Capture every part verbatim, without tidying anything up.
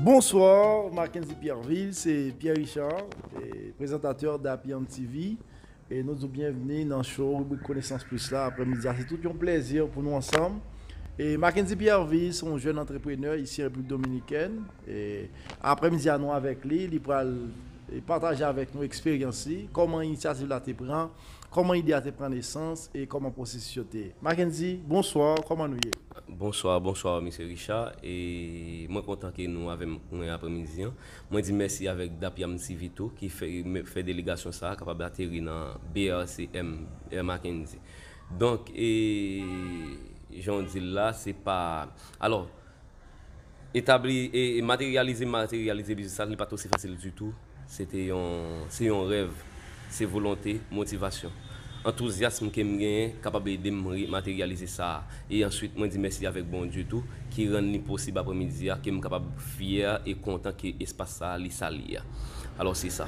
Bonsoir, Mackendy Pierreville, se Pierre Richard, e, prezantatè Dapyam T V. E nou di w byenvni nan show ribrik Konesans Plis la. Aprèmidi a, se tout yon plèzi pou nou ansanm. E Mackendy Pierreville se yon jèn antreprenè isi an Repiblik Dominikèn. E aprèmidi a, nou avèk li, li pral, e, pataje avèk nou eksperyans li, kòman inisyativ la te pran, kòman ide a te pran nesans e kòman pwosesis yo te ye. Mackendy, bonswa, kòman nou ye? Bonswa, bonswa, mesye Richard. E mwen kontan ke nou avè m kounye a aprèmidi an. Mwen di mèsi avèk Dapyam T V tou, ki fè, fè delegasyon sa a kapab ateri nan B R C M, Air Mackendy. Donk, e, jan w di l la, se pa, alò, etabli, e, e materyalize, materyalize biznis sa, li pa t osi fasil ditou. Se te yon, se yon rèv, se volonte, motivasyon. Antouzyasm ke m genyen kapab ede m re-, materyalize sa a. E answit, mwen di mèsi avèk Bondye tou, ki rann li posib aprèmidi a, ke m kapab fyè e kontan ke espas sa a, li sa l ye a. Alò, se sa.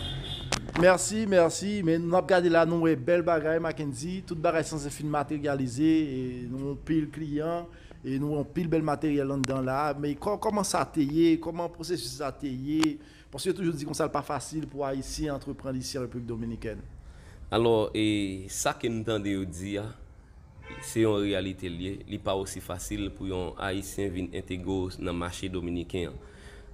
Mèsi, mèsi. Men n ap gade la, nou wè bèl bagay, Mackendy. Tout bagay sanse fin materyalize. E nou wè yon pil kliyan. E nou wè yon pil bèl materyèl anndan la. Men kò-, kòman sa te ye? Kòman pwosesis sa te ye? Paske yo toujou di konsa l pa fasil pou Ayisyen antreprann isi an Repiblik Dominikèn. Alò, e sa ke m tande yo di a, se yon reyalite l ye. Li pa osi fasil pou yon Ayisyen vin entegre w nan mache dominiken an.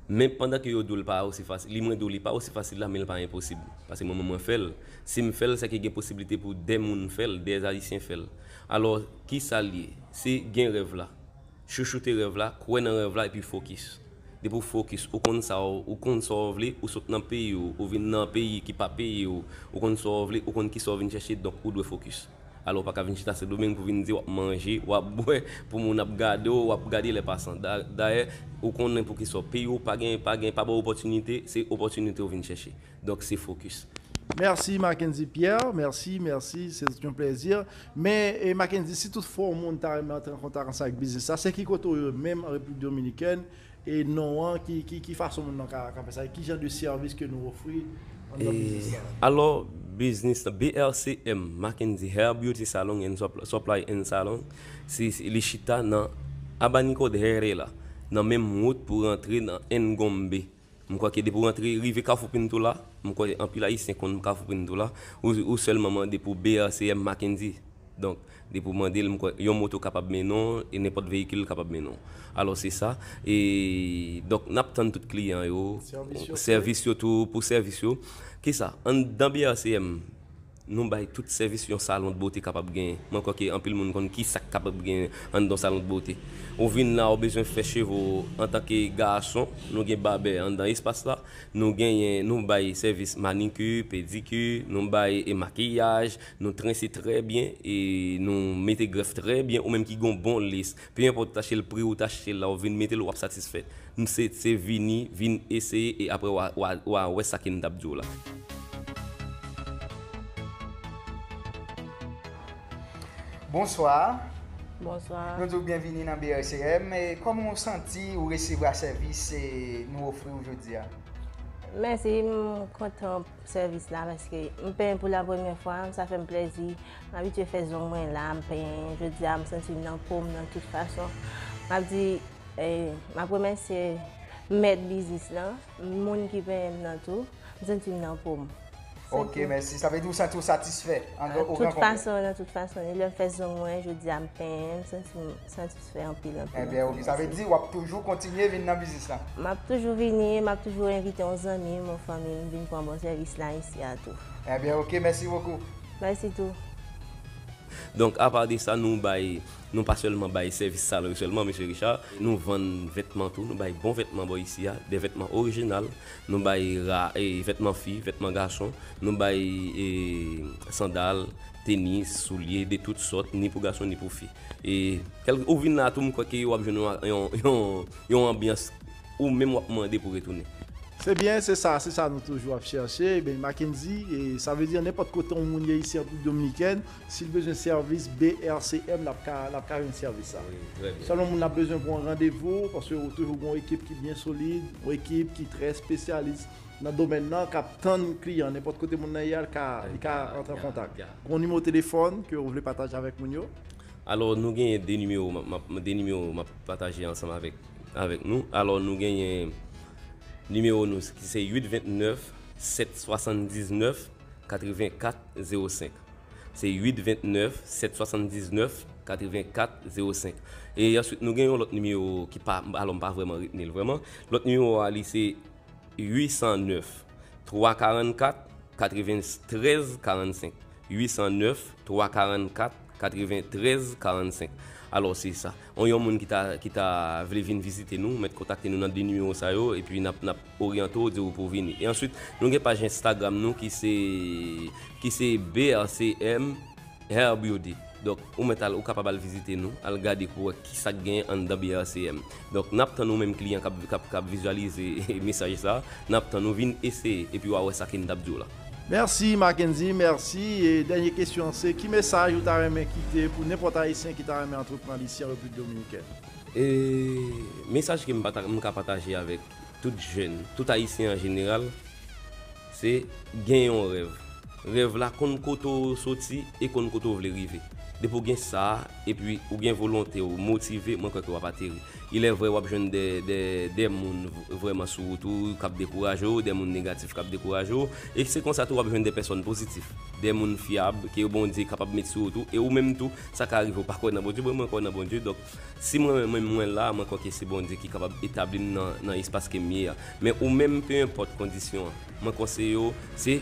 Men pandan ke yo di w l pa osi fasil, li mwen di w li pa osi fasil la, men l pa enposib. Paske mwen menm mwen fè l. Si m fè l, sèke gen posiblite pou de moun fè l, de Ayisyen fè l. Alò, kisa l ye? Se gen rèv la. Chouchoute rèv la, kwè nan rèv la epi fokis. Depi w fokis, ou konn sa w, ou konn sa w vle, ou sot nan peyi w, ou vin nan peyi ki pa peyi w, ou konn sa w vle, ou konn kisa w vin chèche, donk ou dwe fokis. Alò, ou pa ka vin chita Sendomeng pou vin di w ap manje, w ap bwè, pou moun ap gade w, w ap gade lè pasan. Da-, dayè, ou konnen poukisa w peyi w pa gen, pa gen, pa ba w opòtinite, se opòtinite w vin chèche. Donk, se fokis. Mèsi, Mackendy Pierre. Mèsi, mèsi. Se tout yon plèzi. Men, e, Mackendy, si toutfwa yon moun ta renmen antre an kontak ansanm ak biznis la, se ki kote w ye menm an Repiblik Dominikèn? E non an, ki, ki, ki fason moun nan ka, ka fè sa? E ki jan de sèvis ke nou ofri anndan biznis la? Alò, biznis la, B R C M, Mackendy Hair Beauty Salon and Supp-, Supply and Salon, se, se, li chita nan Abanicod Herrera, nan menm wout pou rantre nan Engombe. M kwè ke depi w rantre, rive Kafou Pinto la, m kwè anpil Ayisyen konn Kafou Pinto la, ou, ou sèlman mande pou B R C M Mackendy. Donk, depi w mande l, m kwè yon moto kapab mennen w, e nenpòt veyikil kapab mennen w. Alò, se sa. E, donk, n ap tann tout kliyan yo, sèvis yo tou, pou sèvis yo. Kisa? Anndan B R C M, nou bay tout sèvis yon salon de bote kapab genyen. Mwen kwè ke anpil moun konn ki sa k kapab genyen anndan yon salon de bote. Ou vin la, ou bezwen fè cheve w antanke gason, nou gen babè anndan espas la. Nou genyen, nou bay sèvis manikir, pedikir, nou bay, e, makiyaj, nou trense trè byen, e nou mete grèf trè byen, ou menm ki gen yon bon lis, pe enpòt ou t achte l, pri ou t achte l la, ou vin mete l, w ap satisfè. M se, se vini, vin eseye, e apre w a, w a, w a wè sa ke m t ap di w la. Bonswa. Bonswa. Nou di w byenvini nan B R C M. E kòman w santi ou resevwa sèvis, e, nou ofri w jodi a? Mèsi, m kontan sèvis la paske m penyen pou la premyè fwa, sa fè m plèzi. M abitye fè zong mwen la, m penyen. Jodi a, m santi m nan po m nan tout fason. M ap di, e, m ap remèsye mèt biznis lan, moun ki penyen m nan tou. M santi m nan po m. Ok, mèsi. Sa vle di ou santi w satisfè an okenn konpè? Nan tout fason, nan tout fason. E lè m fè zong mwen, jodi a m penyen, m santi m satisfè anpil, anpil, anpil. Ebyen, ok. Sa vle di w ap toujou kontinye vin nan biznis la? M ap toujou vini, m ap toujou envite yon zanmi m, yon fanmi m vin pran bon sèvis la isi a tou. Ebyen, ok. Mèsi bokou. Mèsi tou. Donk, apa de sa, nou bay, nou pa sèlman bay sèvis salon yo sèlman, mesye Richard. Nou vann vètman tou, nou bay bon vètman bò isi a, de vètman orijinal. Nou bay ra-, e, vètman fi, vètman gason. Nou bay, e, sandal, tenis, soulye de tout sòt, ni pou gason, ni pou fi. E, kèl-, ou vin la tou, m kwè ke w ap jwenn yon, yon, yon, yon anbyans ou menm w ap mande pou retounen. Se byen, se sa, se sa nou toujou ap chèche. Ebyen, Mackendy, e, sa vle di, nenpòt kote yon moun ye isi an Repiblik Dominikèn, si l bezwen sèvis B R C M, l ap ka, l ap ka jwenn sèvis sa. Wi, trè byen. Sèlman moun nan bezwen pran randevou, paske ou toujou gen yon ekip ki byen solid, yon ekip ki trè espesyalis nan domèn nan, k ap tann kliyan. Nenpòt kote moun nan ye a, l ka, li ka antre an kontak. Gon nimewo telefòn ke w vle pataje avèk moun yo? Alò, nou genyen de nimewo, m ap, m ap, de nimewo m ap pataje ansanm avèk, avèk nou. Alò, nou genyen Nimewo nou ki se uit vennèf sèt swasanndiznèf katrevenkat zewo senk. Se uit vennèf sèt swasanndiznèf katrevenkat zewo senk. E answit, nou gen yon lòt nimewo ki pa, alò, m pa vrèman retni l vrèman. Lòt nimewo a, li se uit san nèf twa karannkat katreventrèz karannsenk. Uit san nèf twa karannkat katreventrèz karannsenk. Alò, se sa. On yon moun ki ta, ki ta vle vin vizite nou, mèt kontakte nou nan de nimewo sa yo, epi n ap, n ap oryante w, di w pou w vini. E answit, nou gen paj Instagram nou ki se, ki se B R C M Hair Beauty. Donk, ou mèt al, ou kapab al vizite nou, al gade pou wè ki sa k genyen anndan B R C M. Donk, n ap tann ou menm kliyan k ap, k ap, k ap vizyalize mesaj sa, n ap tann ou vin eseye, epi w a wè sa ke n t ap di w la. Mèsi, Mackendy, mèsi. E dènye kesyon an se, ki mesaj ou ta renmen kite pou nenpòt Ayisyen ki ta renmen antreprann isi an Repiblik Dominikèn? E mesaj ke m pata-, m ka pataje avèk tout jèn, tout Ayisyen an jeneral, se gen yon rèv. Rèv la, konn kote w soti e konn kote w vle rive. Depi w gen sa, epi ou gen volonte, w motive, mwen kwè ke w ap ateri. Ilèvre, w ap jwenn de, de, de moun v-, vrèman sou wout ou k ap dekouraje w, de moun negatif k ap dekouraje w, e se konsa tou w ap jwenn de pèsòn pozitif, de moun fyab ke Bondye kapab met sou wout ou, e ou menm tou, sa ka rive w pa kwè nan Bondye, bon, mwen kwè nan Bondye, donk, si mwen menm mwen la, mwen kwè ke se Bondye ki kapab etabli m nan, nan espas ke m ye a. Men ou menm, pe enpòt kondisyon an, mwen konseye w, se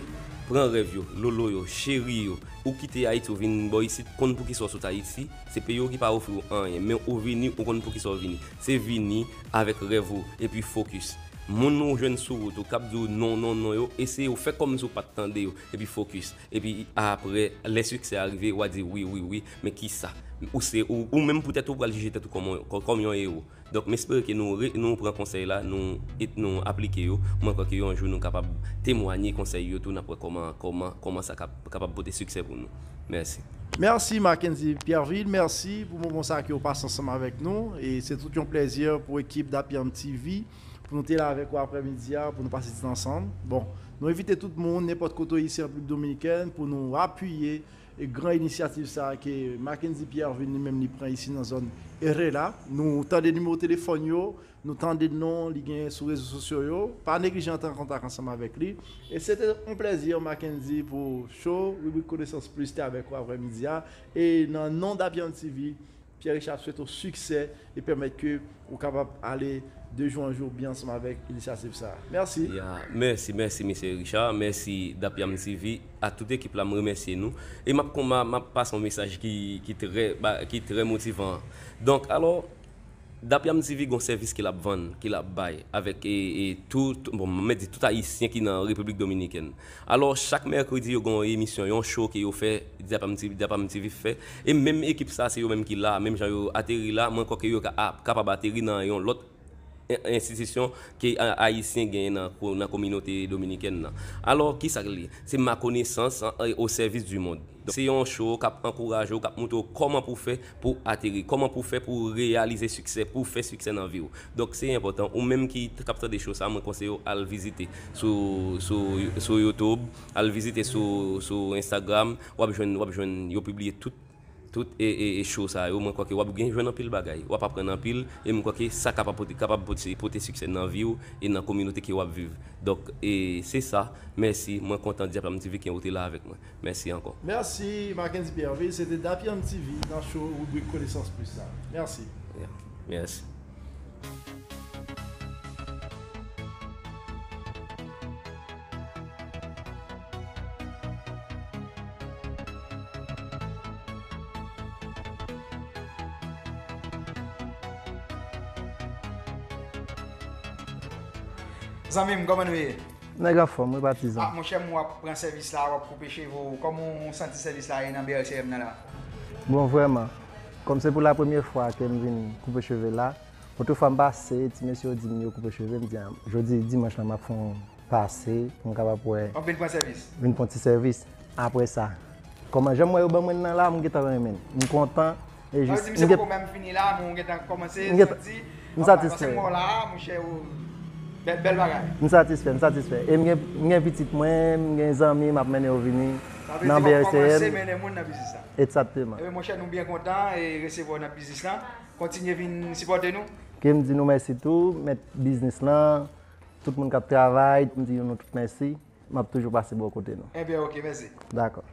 pran rèv yo, lolo yo, cheri yo. Ou kite Ayiti, ou vin bò isit, konn poukisa w sot Ayiti, se peyi w ki pa ofri w anyen, men ou vini, ou konn poukisa w vini. Se vini avèk rèv ou, epi fokis. Moun ou jwenn sou wout ou k ap di w non, non, non yo, eseye w fè kòmsi w pa t tande yo, epi fokis. Epi apre, lè siksè a rive, w a di wi, wi, wi, men kisa? Ou se, ou, ou menm poutèt ou pral jije tèt ou kòm, kòm, kòm yon ewo. Donk, m espere ke nou re-, nou pran konsèy la, nou, e nou aplike yo. Mwen kwè ke yon jou nou kapab temwanye konsèy yo tou, n ap wè kòman, kòman, kòman sa kap-, kapab pote siksè pou nou. Mèsi. Mèsi, Mackendy Pierreville. Mèsi pou moman sa ke w pase ansanm avèk nou. E se tout yon plèzi pou ekip Dapyam T V, pou nou te la avèk ou aprèmidi a, pou nou pase ti tan ansanm. Bon, nou envite tout moun, nenpòt kote w ye isi an Repiblik Dominikèn, pou nou apiye e gran inisyativ sa a ke Mackendy Pierreville li menm li pran isi nan zòn Herrera. Nou tande nimewo telefòn yo, nou tande non li gen sou rezo sosyo yo. Pa neglije antre an kontak ansanm avèk li. E se te yon plèzi, Mackendy, pou show, ribrik Konesans Plis te avèk ou aprèmidi a. E nan non Dapyam T V, Pierre Richard ap swete w siksè e pèmèt ke ou kapab ale de jou an jou byen ansanm avèk inisyativ sa a. Mèsi. Ya, mèsi, mèsi, mesye Richard. Mèsi, Dapyam T V. A tout ekip la, m remèsye nou. E m ap kon-, m a, m ap pase yon mesaj ki, ki trè, ba, ki trè motivan. Donk, alò, Dapyam T V gon sèvis ke l ap vann, ke l ap bay, avèk, e, e, tout, bon, m mèt di tout Ayisyen ki nan Repiblik Dominikèn. Alò, chak mèkredi, yo gen yon emisyon, yon show ke yo fè, Dapyam T V, Dapyam T V fè. E menm ekip sa, se yo menm ki la, menm jan yo ateri la, mwen kwè ke yo ka, a, kapab ateri nan yon lòt en-, enstitisyon ke a-, Ayisyen genyen nan ko-, nan kominote dominikèn nan. Alò, kisa k li ye? Se makonesans, an, e, au service du monde. Donk, se yon show k ap ankouraje w, k ap montre w kòman pou w fè pou w ateri, kòman pou w fè pou w reyalize siksè, pou w fè siksè nan vi w. Donk, se enpòtan. Ou menm ki t-, k ap tande show sa, mwen konseye w al vizite sou, sou, sou YouTube, al vizite sou, sou Instagram, w ap jwenn, w ap jwenn yo pibliye tout, tout, e, e, e show sa yo. Mwen kwè ke w ap gen jwenn anpil bagay, w ap aprann anpil, e mwen kwè ke sa kapab pote, kapab pote, pote siksè nan vi w e nan kominote ke w ap viv. Donk, e, se sa. Mèsi, mwen kontan Dapyam T V ke w te la avèk mwen. Mèsi ankò. Mèsi, Mackendy Pierreville. Se te Dapyam T V nan show ribrik Konesans Plis la. Mèsi. Ya, mèsi. Zanmi m, kòman nou ye? Nèg anfòm, wi, patizan. Ah, monchè m, w ap pran sèvis la, w ap koupe cheve w. Kòman w santi sèvis la ye nan B R C M nan la? Bon, vrèman, kòm se pou la premyè fwa ke m vin koupe cheve la, otrefwa m pase, ti mesye yo di m yo koupe cheve, m di, "Ah, jodi dimanch la, m ap fè yon pase pou m kapab wè." W ap vin pran sèvis? Vin pran ti sèvis. Apre sa, kòman jan m wè yo ban mwen nan la, m gentan renmen l. M kontan. E jis, m gen, m satisfè, m satisfè. M satisfè, m satisfè. E m gen, m gen pitit mwen, m gen zanmi, m ap mennen yo vini nan B R C M. Egzakteman. Ebyen, monchè, nou byen kontan e resevwa w nan biznis lan. Kontinye vin sipòte nou. Ke m di nou mèsi tou, mèt biznis lan. Tout moun k ap travay, m di nou tout mèsi. M ap toujou pase bò kote nou. Ebyen, ok, mèsi. Dakò.